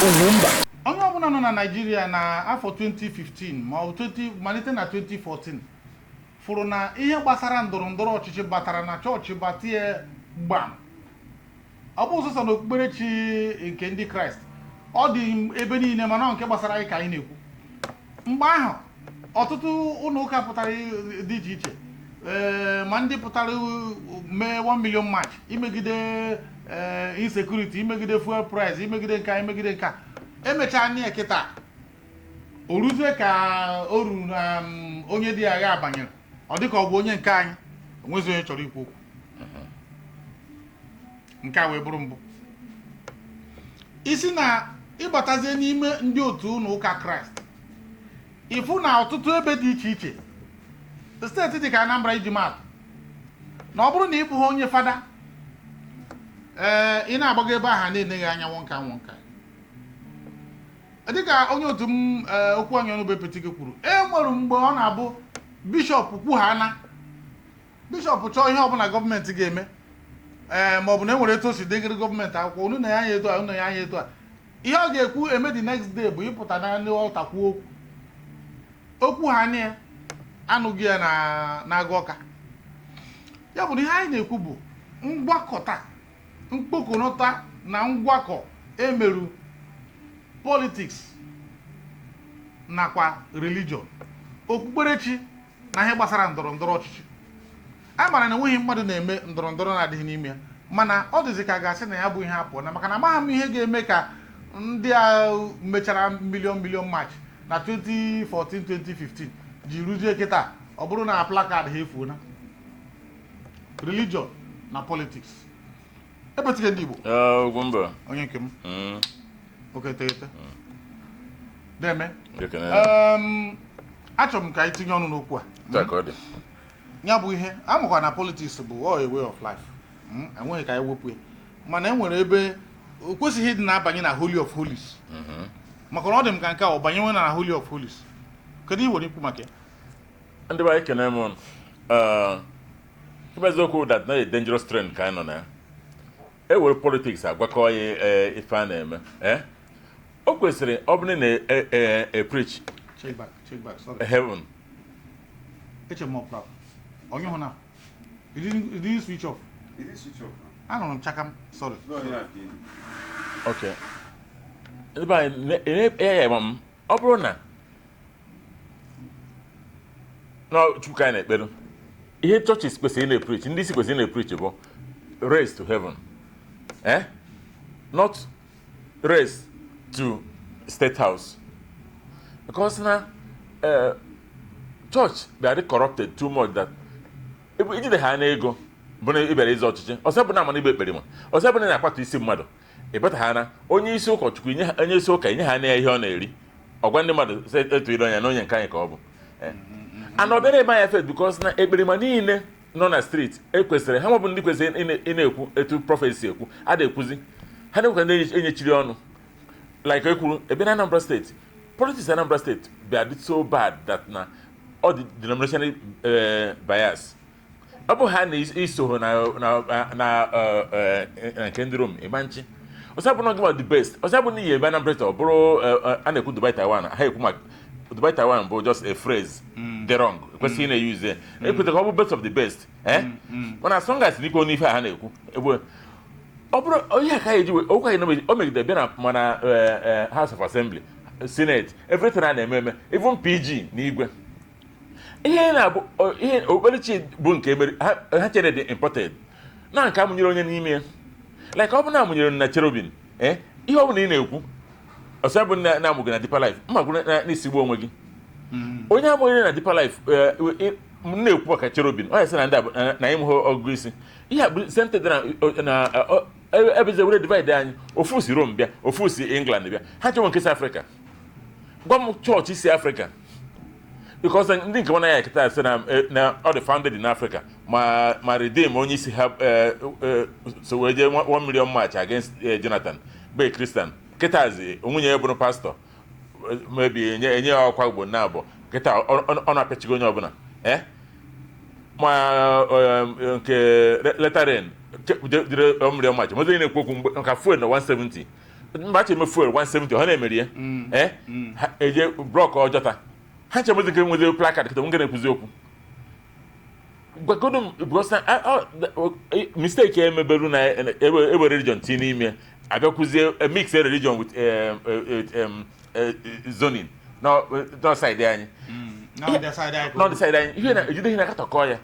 Ugwumba. Onye ọbụla nọ na Naịjirịa na afọ 2015 ma ọ bụ 20 malite na 2014 fụrụ na ihe gbasara ndọrọ ndọrọ ọchịchị batara na chọọchị batie gbam. Ọ bụ sọsọ na okpukperechi nke ndị Kraịst, ọ dị ebe niile, mana ọ nke gbasara anyị ka anyị na-ekwu. Mgbe ahụ, ọtụtụ ụlọ ụka pụtara dị iche iche, ee, ma ndị pụtara mee 1 million march imegide insecurity, imegide fuel price, imegide nka, imegide nka. Emechaa nye kịta, o ruzie ka o ruru na onye dị agha banyere, ọ dịka ọ bụ onye nke anyị, onwezi onye chọrọ ikwu okwu. Nke a wee bụrụ mbụ isi na ịbatazie n'ime ndị otu ụlọ ụka Kraịst, ịfụ na ọtụtụ ebe dị iche iche, steeti dị ka Anambra iji maatụ, na ọ bụrụ na ị bụghị onye fada, ee, ị na-agbago ebe ahụ, a na-eneghị anya nwonka nwonka. Dịka onye otu m, ee, okwu anyị ọnụ bụ Epetike kwuru, e nwere mgbe ọ na-abụ bishọp kwughana, bishọp chọọ ihe ọbụla gọọmenti ga-eme, ee, ma ọ bụ na e nwere etu o si degịrị gọọmenti akwụkwọ, unu na ya anya etu a, unu na ya anya etu a, ihe ọ ga-ekwu eme the next day bụ ịpụta na ndị altar kwuo okwu. Okwu ha anya ya anụghị ya na na-agụ ọka. Ya bụ na ihe anyị na-ekwu bụ ngwakọta, mkpokọnọta na ngwakọ emeru politics nakwa religion, okpukperechi na ihe gbasara ndọrọ ndọrọ ọchịchị. A mara na enweghị mmadụ na-eme ndọrọ ndọrọ na-adịghị n'ime ya, mana ọ dịzị ka a ga-asị na ya bụ ihe apụọ na, maka na amaghị m ihe ga-eme ka ndị a mechara million million march na 2014 2015 ji ruzie kịta, ọ bụrụ na placard ha efuona. Religion na politics. Epetike ndị Igbo. Ugwumba. Onye nke m. Oke teghete deme. Ekene. Achọrọ m ka anyị tinye ọnụ n'okwu a. Taa ka ọ dị. Ya bụ ihe amakwa na politics bụ all a way of life. Enweghị ka anyị wepụ ya, mana e nwere ebe o kwesịghị ịdị na-abanye na holy of holies, maka na ọ dị m ka nke a ọ banyewe na holy of holies. Kedu ihe nwere ikwu maka ya? Ndị be anyị, ekene m unu. Ebe eziokwu that na a dangerous trend ka anyị nọ na ya. E were politics agwakọ ya, ife a na-eme. O kwesịrị ọ bụrụ na e preach Check back, check back, sorry. Heaven. Eche m ọpụrụ onye hụ na it didn't switch off. Is it switch off now? Anụrụ m chakam, sorry. No, yeah, okay. Okay. Ndị be anyị ya m ọ bụrụ na Chukwu ka anyị na-ekperu, ihe churches kwesịrị ị na-epreach, ndị isi kwesịrị ị na-epreach bụ race to heaven, eh? Not race to state house, because na church bịara corrupted too much that ebe ijide ha n'ego bụ na ị bịara ịzọ ọchịchị ọsọ bụ na amana ibe ekpere ma ọsọ bụ na ị na-akwatu isi mmadụ ịbata ha na onye isi ụkọchukwu inye onye isi ụka inye ha na ya ihe ọ na-eri, ọgwa ndị mmadụ sị etu ile anya na onye nke anyị ka ọ bụ. And ọ bịara eme anyị effect because na ekperima niile nọ na street ekwesịrị ha mabụ ndị kwesịrị ị na-ekwu etu prophet si ekwu ada ekwuzi ha na-ekwu ndị enyechiri ọnụ like ekwuru ebe na Anambra State. Politics Anambra State bịa dị so bad that na ọ dị denominational bias. Ọ bụ ha na-iso na nke ndị Rome ịgba nchi ọsọ bụ na gịnwa the best ọsọ bụ na iyi ebe Anambra State ọ bụrụ a na-ekwu Dubai Taiwan, ha ekwu maka Dubai Taiwan bụ just a phrase dị wrong, ekwesịghị ị na-eyuze ya. Ekweta ka ọ bụ best of the best, eh, mana as long as n'ikwu n'ife a ha na-ekwu egbe ọ bụrụ onye a ka anyị eji okwu anyị na o megide bịa na mana House of Assembly, Senate, everything a na-eme eme, even PG na igwe ihe na-abụ ihe okpukperechi bụ nke emere ha chere dị imported na nke amụnyere onye n'ime ya, like ọ bụ na amụnyere na cherubim, eh, ihe ọ bụla ị na-ekwu ọsọ bụ na na-amụghị na Deeper Life mma gwụrụ na n'isigbu onwe gị. Onye amụnyere na Deeper Life, m na-ekwu maka cherubim, ọ ya sị na ndị a bụ na ịmụghị ọgụgụ isi. Ihe a bụ sente dị na ebeze were divide anyị. Ofu si Rome bịa, ofu si England bịa, ha chọrọ nke si Afrịka. Gwa m chọọchị si Afrịka, because ndị nke nwana ya kịta sị na ọ dị founded in Africa, ma Redeem onye isi ha, so wee jee 1 million march against Jonathan bụ a Christian. Kịtazi nwunye ya bụrụ pastọ, maybe enye ya ọkwa ugbo na abụọ kịta ọ na-apịachigo onye ọbụla, eh, ma nke letaren jere 1 million march mozo na-ekwu okwu mgbe nka fuel na 170 Mba, achọ eme fuel 170, ọha na-emeri ya. Ee, ha eje block Ọjọta, ha nche nwezi nke nwezi placard kịta nwoke na-ekwuzi okwu. Gwagodo m, because na mistake emeberu na ewere religion tinye n'ime, abịakwuzie mix religion with zoning no side anyị. Na side anyị. N'ọdị side anyị, ihe na-ejide ihe na-akatọkọ ya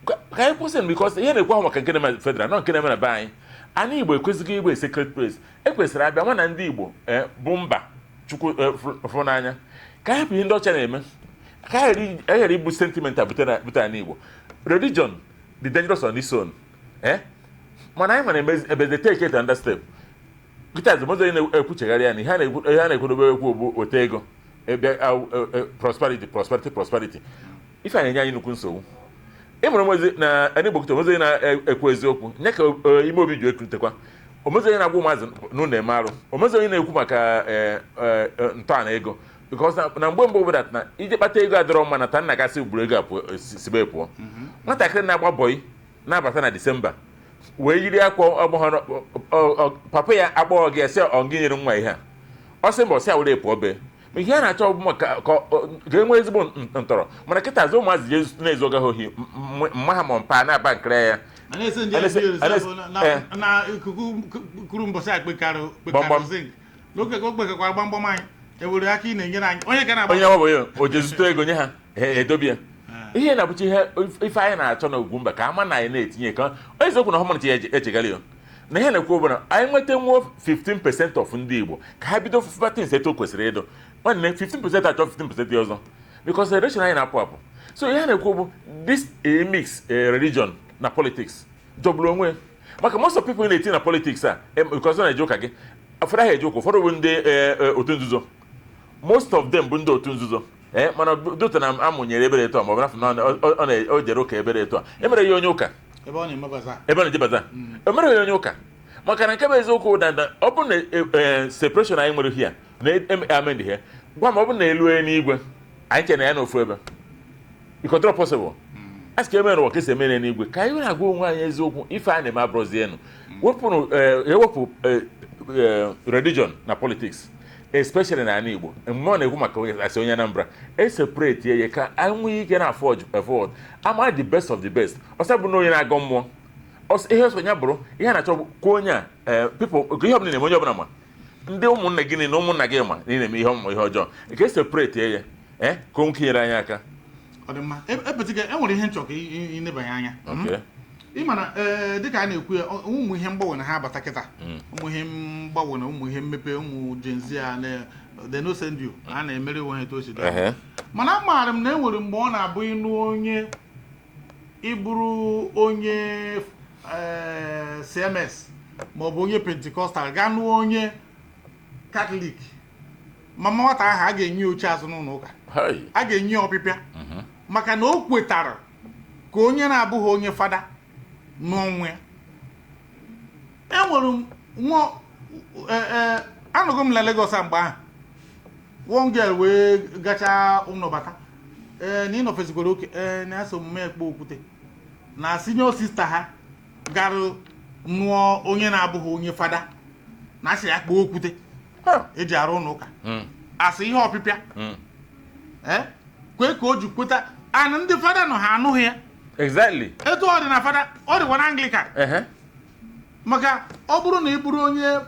ka anyị kwụsị, because ihe na-ekwu ahụ maka nke na-eme federal nọ, nke na-eme na be anyị. Anyị Igbo ekwesịghị igbo sacred place ekwesịrị abịa nwa na ndị Igbo bụ mba Chukwu fụ n'anya, ka anyị hapụ ihe ndị ọcha na-eme, ka anyị ghara ibu sentiment a bute na Igbo. Religion dị dangerous on its own, mana anyị nwere ebe they take it another step. Kịta azụmọzọ onye na-ekwuchegharị ya na ihe a na-ekwu ekwu bụ weta ego ebe prosperity, prosperity, prosperity. Ife a na-enye anyị nnukwu nsogbu. Ị mụrụ mozi na ndị Igbo kịta, omozi onye na-ekwu eziokwu nye ka ime obi ji ekutekwa, omozi onye na-agwa ụmụazị n'ụlọ eme arụ, omozi onye na-ekwu maka ntọala ego, because na mgbe mbụ bụ that na ije kpata ego adịrọ mma na ta nna gasị ugboro ego apụ sibe pụọ. Nwatakịrị na-agba bọyị na-abata na Disemba wee yiri akwa ọgbọghọ, papa ya akpọghọ gị sị ọ gị nyere nwa ihe a, ọ sị mba, ọ sị ya were pụọ bee. Ma ihe a na-achọ bụ maka ka e nwee ezigbo ntọrọ. Mana kịta azụ ụmụazị ji na-ezu oge ha ohi mma ha ma mpa na-aba nkere ya. A na-ese ndị na ikuku kuru mbọsị a kpekarụ Gbamgbam. kpekarụ zinc n'oge ka o kpekakwara gbamgbam anyị ewere aka ị na-enyere anyị onye ka na-agba Onye nwa bụ ya o je zụta ego nye ha, edobe ya. Ihe na-abụcha ihe ife anyị na-achọ na Ugwumba ka ama na anyị na-etinye ka eziokwu na ọhụmụnchi ya echegharị ya na ihe na-ekwu bụ na anyị nweta nwuo 15% of ndị Igbo ka ha bido fụba things etu o kwesịrị ịdụ. Nwanne, 15% achọ 15% ọzọ, because election anyị na-apụ apụ. So ihe a na-ekwu bụ this a mix religion na politics jọgburu onwe, maka most of people na-eti na politics a because ọ na-eje ụka gị, ụfọdụ ahụ eje ụka, ụfọdụ bụ ndị otu nzuzo. Most of them bụ ndị otu nzuzo, ee, mana dota na amụnyere ebere etu a, ma ọ bụ n'afọ na o jere ụka ebere etu a, emere ya onye ụka. Ebe ọ na-emebasa. Ebe ọ na-eje baza, emere ya onye ụka, maka na nke bụ eziokwu na ọ bụ na separation anyị nwere here na amend here. Gwa ma ọ bụ na elu n'igwe anyị chere na ya n'ofu ebe ịkọtọrọ possible a sị ka emere ụwa ka esi eme n'eluigwe, ka anyị na-agwa onwe anyị eziokwu. Ife a na-eme abụrụzienụ wepụrụ ewepụ religion na politics, especially n'ala Igbo. Mgbe ọ na-ekwu maka onye asị onye Anambra e separate ya ka anyị nwee ike na afford afford ama the best of the best. Ọsọ bụ na onye na-agọ mmụọ ọsọ ihe ọsọ ya bụrụ ihe a na-achọ bụ kwa onye a people ihe ọbụla na-eme, onye ọbụla ma ndị ụmụnne gị na ụmụnna gị ma na ị na-eme ihe ọmụmụ ihe ọjọọ, ka e separate ya ka o nwee nyere anyị aka. Ọ dị mma. Epetike, e nwere ihe nchọ ka ịnebanye anya. Okay. Ị ma na dịka a na-ekwu ya, ụmụ ihe mgbanwe na ha abata kịta, ụmụ ihe mgbanwe na ụmụ ihe mmepe, ụmụ Gen Z a na they no send you, a na-emere onwe ha etu o si dị. Mana amaara m na e nwere mgbe ọ na-abụ ịnụ onye ịbụrụ onye CMS maọbụ onye Pentecostal gaa nụọ onye Katọlik, mama nwata ahụ a ga-enye ya oche azụ n'ụlọ ụka. Hai. A ga-enye ya ọpịpịa maka na o kwetara ka onye na-abụghị onye fada nụọ nwa ya. Enwere m nwa ee anọgo m na Lagos a mgbe ahụ, one girl wee gachaa ụlọ bata, ee, na ịnọfesikwara oke, ee, na ya omume ekpe okwute na senior sister ha gara nụọ onye na-abụghị onye fada, na asị ya kpoo okwute eji arụ ụlọ ụka, asị ihe ọpịpịa. Ee, kwee ka o ji kweta anụ ndị fada nọ ha anụghị ya. Etu ọ dị na fada, ọ dịkwa na Anglican. Maka ọ bụrụ na ị bụrụ onye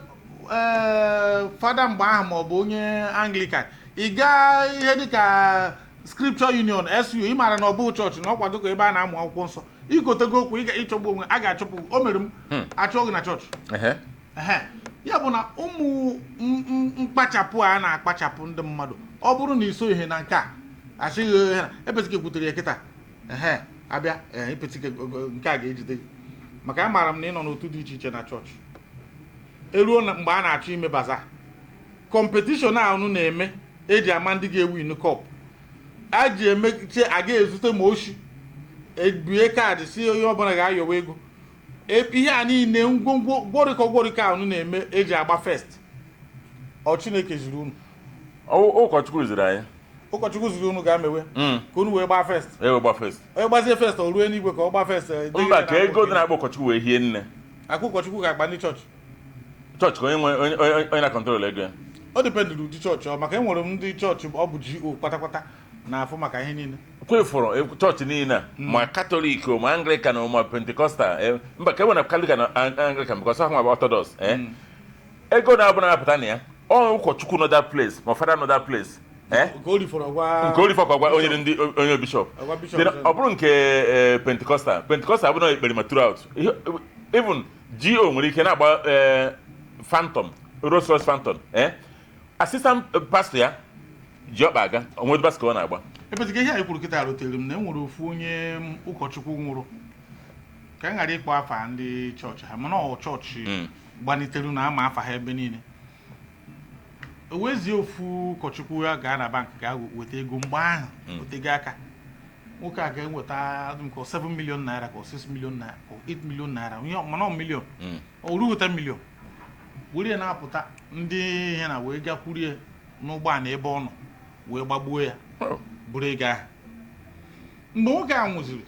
fada mgbe ahụ ma ọ bụ onye Anglican, ị gaa ihe dịka Scripture Union, SU, ị maara na ọ bụ chọọchị na ọ kwado ka ebe a na-amụ akwụkwọ nsọ, ikotego okwu ị ịchọgbu onwe a ga-achụpụ. O mere m achụọ gị na chọọchị. Ehe. Ya bụ na ụmụ mkpachapụ a na-akpachapụ ndị mmadụ, ọ bụrụ na iso ihe na nke a asịghị ihe na Epetike kwutere ya kịta. Ehe, abịa ee, Epetike nke a ga-ejide gị, maka amaara m na ị nọ n'otu dị iche iche na chọọchị. Eruo na mgbe a na-achọ ime bazaar competition a unu na-eme eji ama ndị ga-ewin cup a ji emeche, a ga-ezute ma oshi ebie kaadị si onye ọbụla ga-ayọwa ego. Ihe a niile ngwongwo gwọrịkọ gwọrịkọ a unu na-eme eji agba first, ọ Chineke ziri unu? Ụkọchukwu ziri anyị. Ụkọchukwu ziri unu ga-emewe ka unu wee gbaa first? Ewe gba first. Onye gbazie first, o ruo n'igwe ka ọ gbaa first? Mba, ka ego dị na-akpọ ụkọchukwu wee hie nne. Akwa ụkọchukwu ga-agba ndị chọọchị. Chọọchị ka onye nwe onye na-control ego ya. Ọ dependịrị ụdị chọọchị ọ, maka enwere m ndị chọọchị ọ bụ GO kpatakpata na-afụ maka ihe niile. Kwefụrụ chọọchị niile a, ma Katọlik o, ma Anglican o, ma Pentecostal, mba, ka e nwere Katọlik na Anglican, because ahụ bụ Orthodox, ego na-abụ na-apụta na ya, ọ ụkọchukwu nọ that place ma fada nọ that place, Nke o rifọrọ gwa nke orifọ ka gwa onye ndị onye bishọp. Agwa bishọp. Then, ọ bụrụ nke Pentecostal, Pentecostal bụ na ekpere ma throughout. Even GO nwere ike na-agba Phantom, Rolls Royce Phantom, assistant pastor ya ji ọkpa aga onwe basket ọ na-agba. Ebezika ihe anyị kwuru kịta rutere m na e nwere ofu onye ụkọchukwu nwụrụ, ka m ghara ịkpọ afa ndị chọọchị ha, mana ọ chọọchị gbaniteru na ama afa ha ebe niile. O wezie ofu ụkọchukwu ya gaa na bank gaa weta ego mgbe ahụ, otego aka. Nwoke a ga-enweta nke 7 million naira ka ọ 6 million naira ka ọ 8 million naira, ihe mana ọ million, o rughị 10 million, were ya na-apụta ndị ihe na wee gakwurie n'ụgbọala ebe ọ nọ wee gbagbuo ya, buru ego ahụ. Mgbe nwoke a nwụziri,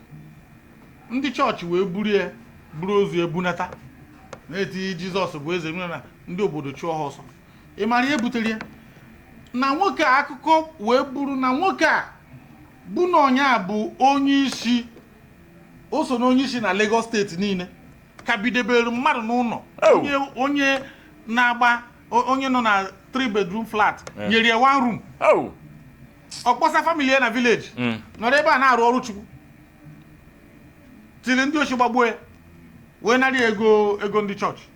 ndị chọọchị wee buru ya, buru ozu ya bunata, na-eti "Jizọs bụ eze" na ndị obodo chụọ ha ọsọ. Ị mara ihe butere ya? Na nwoke a, akụkọ wee buru na nwoke a bụ na ọnya bụ onye isi, o so na onye isi na Lagos Steeti niile ka bidebere mmadụ n'ụlọ. Onye na-agba onye nọ na 3 bedroom flat, nyere ya one room, ọ kpọsa family ya na village, nọrọ ebe a na-arụ ọrụ Chukwu, tiri ndị ochi gbagbuo ya wee nara ya ego ndị chọọchị.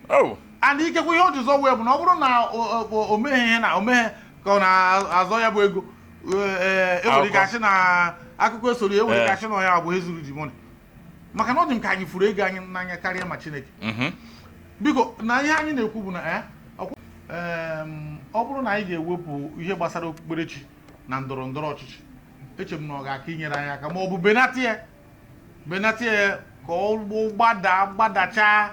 And ikekwe ihe o ji zọ wee bụ na ọ bụrụ na o meghe ihe na o meghe ka ọ na-azọ ya bụ ego, enwere ike Akụkọ. asị na akụkọ esoro ya, enwere ike asị na ya bụ ezuru the money, maka na ọ dị m ka anyị furu ego anyị n'anya karịa ma Chineke. Biko, na ihe anyị na-ekwu bụ na ọ bụrụ na anyị ga-ewepụ ihe gbasara okpukperechi na ndọrọ ndọrọ ọchịchị, eche m na ọ ga-aka inyere anyị aka, ma ọ bụ benata ya ka ọ gbada gbadachaa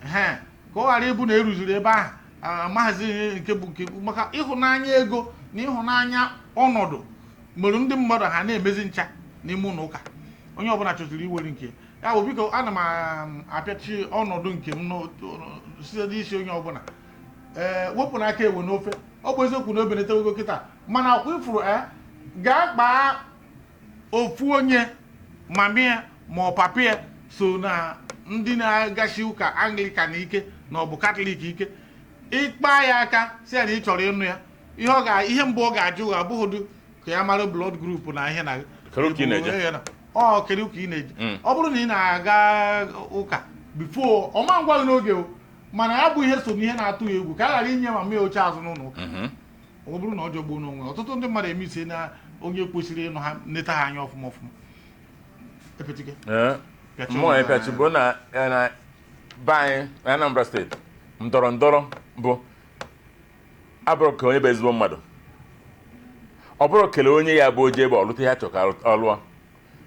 he, ka ọ ghara ịbụ na eruziri ebe ahụ amaghazi ihe nke bụ nke, maka ịhụnanya ego na ịhụnanya ọnọdụ mere ndị mmadụ ha na-emezi ncha n'ime ụlọ ụka. Onye ọbụla chọziri iwere nke ya bụ. Biko, ana m apịachi ọnọdụ nke m site n'isi onye ọbụla ee wepụ n'aka ewe n'ofe. Ọ bụ eziokwu na obenata ego kịta, mana akwa ifuru gaa kpaa ofu onye mamie ma ọ papie so na ndị na-agachi ụka Anglican ike na ọ bụ Katọlik ike, ịkpa ya aka si ya na ị chọrọ ịnụ ya, ihe ọ ga ihe mbụ ọ ga-ajụ abụghịdụ ka ya mara blood group na ihe na Kedu ụka ị na-eje? Ihe ọ kedu ụka ị na-eje. Ọ bụrụ na ị na-aga ụka before ọma ngwa gị n'oge o, mana ya bụ ihe so n'ihe na-atụ ya egwu ka a ghara inye mama ya oche azụ n'ụlọ ụka. Ọ bụrụ na ọ jọgbuo n'onwe ya, ọtụtụ ndị mmadụ emisie na onye kwesịrị ịnụ ha neta ha anya ọfụma ọfụma. Epetike. Pịachi Mmụọ ọnụ. Ịpịachi bụ na be anyị na Anambra Steeti, ndọrọ ndọrọ bụ abụrụ ka onye bụ ezigbo mmadụ, ọ bụrụ kelee onye ya bụ oje ebe ọ lụta ihe a chọrọ ka ọ lụọ,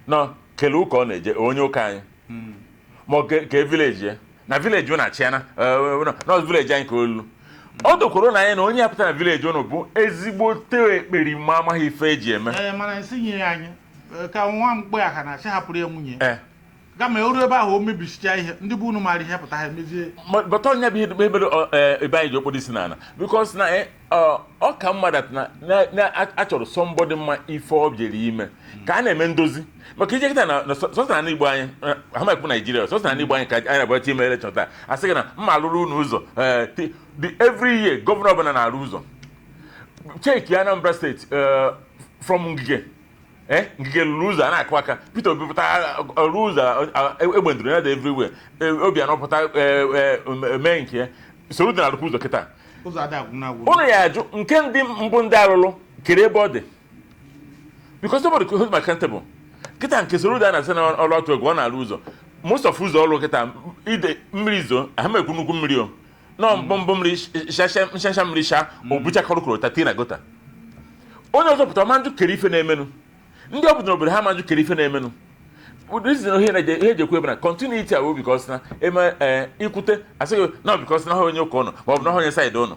nọ kelee ụka ọ na-eje, onye ụka anyị, ma ọ ke village ya na village ụnụ achịana nọ village anyị ka olu ọ dokworo na anyị na onye ya pụta na village ụnụ bụ ezigbote ekperima, amaghị ife eji eme. Ee, mana nsị nye ya anyị ka nwa mkpe aka na achị hapụrụ ya nwunye, kama o ruo ebe ahụ o mebisicha ihe ndị bụ unu maara ihe pụta ha emezie. But ọnya bụ ihe mere ebe anyị ji okporo isi n'ala, because na ọ ka mma that na achọrọ somebody mma ife ọ bịara ime ka a na-eme ndozi, maka ije kịta na sọsọ na Igbo anyị ha ma ekwu Naijiria, sọsọ na Igbo anyị ka anyị na-abịa ime election taa, asị gị na mma alụrụ unu ụzọ the every year gọvanọ ọbụla na-arụ ụzọ. Cheki Anambra Steeti, from Ngige, Ngige lụrụ ụzọ a na-akụ aka. Peter Obi pụta ọrụ ụzọ egbe ndụrụ ya dị everywhere. Obianọ pụta mee nke ya, soro dị na-arụkwa ụzọ kịta. Ụzọ adị agwụ na agwụ. Ụnụ ya ajụ nke ndị mbụ ndị alụlụ kere ebe ọ dị, because nobody could hold me accountable. Kịta nke soro dị a na-asị na ọrụ atụ egwu ọ na-alụ ụzọ, most of ụzọ ọrụ kịta, ide mmiri zo ha ma ekwu nnukwu mmiri o nọ mbọmbọ mmiri nshasha mmiri sha obucha kọrọkọrọ tati na gota. Onye ọzọ pụtara ma njụ kere ife na-emenụ, ndị ọ bụla n'obodo ha ma njụ kere ife na-emenụ. Reason ihe na ihe eji ekwu ebe na continuity awụ because na eme ikwute asịghị na because na ha onye ụka ụnụ ma ọ bụ na ha onye side ụnụ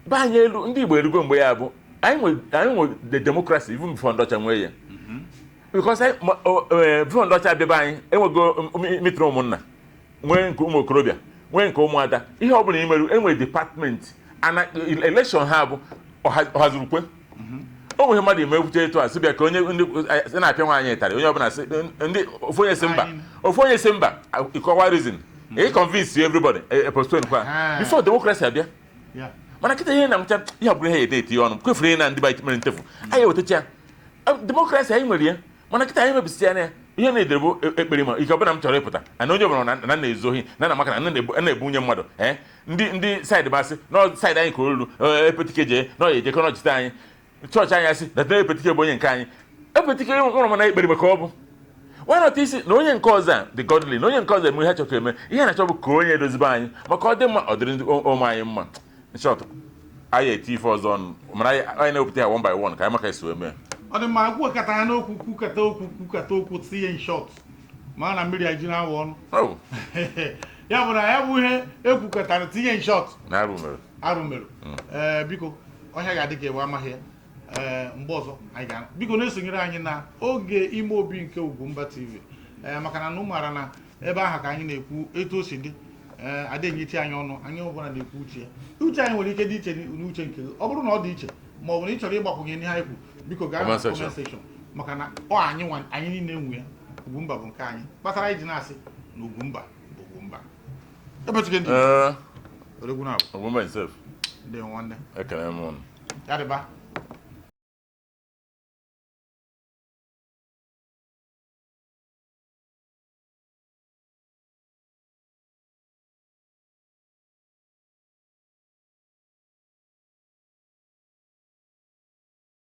be anyị elu. Ndị Igbo erugo mgbe ya bụ anyị nwe the democracy even before ndị ọcha nwee ya, because before ndị ọcha abịa be anyị enwego meeting ụmụnna, nwee nke ụmụ okorobịa. Nwee nke ụmụada. Ihe ọ bụla imerụ, enwere department ana election ha bụ ọhazurukwe. O nwere mmadụ eme ekwuche etu a sị bịa ka onye ndị sị na-apịa nwaanyị ịtarị, onye ọbụla sị ndị ofu onye sị mba, ofu onye sị mba, ịkọwa reason, ị convince everybody, e postpone kwa before democracy abịa. Mana kịta ihe na ncha ihe ọbụla ihe ede etinye ọnụ kwefuru ihe na ndị mere ntefu anyị ewetacha ya democracy anyị nwere ya. Mana kịta anyị mebisi ya na ya ihe na-edere bụ ekpere ma ike ọbụla m chọrọ ịpụta ana onye ọbụla na na-ezu ohi na na maka na na-ebu nwunye mmadụ ee ndị side masị na side anyị ka olu epetike jee na ọ ya ejekọ n'ọchịchị anyị chọọchị anyị asị na epetike bụ onye nke anyị. Epetike nwụrụ mana ekpere maka ọ bụ why not isi na onye nke ọzọ a dị godly, na onye nke ọzọ eme ihe chọrọ eme ihe na-achọ bụ ka onye edozibe anyị maka ọ dị mma, ọ dịrị ndị ụmụ anyị mma. In short, anyị eti ife ọzọ ọnụ, mana anyị na-ewepụta ya one by one ka anyị maka esi wee mee. Ọ dị mma. Kwukata ha n'okwu, kwukata okwu, kwukata okwu, tinye in short ma na mmiri anyị ji na-awa ọnụ. Oh, ya bụ na ya bụ ihe ekwukọtara tinye in short. Na arụ mere. Arụ mere. Ee, biko, ọhịa ga-adị ka ewe amaghị ya. Ee, mgbe ọzọ anyị ga biko na-esonyere anyị na oge ime obi nke Ugwumba TV, ee, maka na maara na ebe ahụ ka anyị na-ekwu etu o si dị. Ee, ada enyechi anyị ọnụ, anyị ọbụla na-ekwu uche ya. Uche anyị nwere ike dị iche n'uche nke gị. Ọ bụrụ na ọ dị iche ma ọ bụ na ị chọrọ ịgbakwunye n'ihe anyị kwu, biko gaa na comment section. Comment section, maka na ọ anyị nwa anyị niile nwe ya. Ugwumba bụ nke anyị, kpatara anyị ji na-asị na Ugwumba bụ Ugwumba. Ebetụke ndị Ee, oregwu na abụ Ugwumba himself. Ndị nwanne. Ekele m ụnụ. Ya dịba.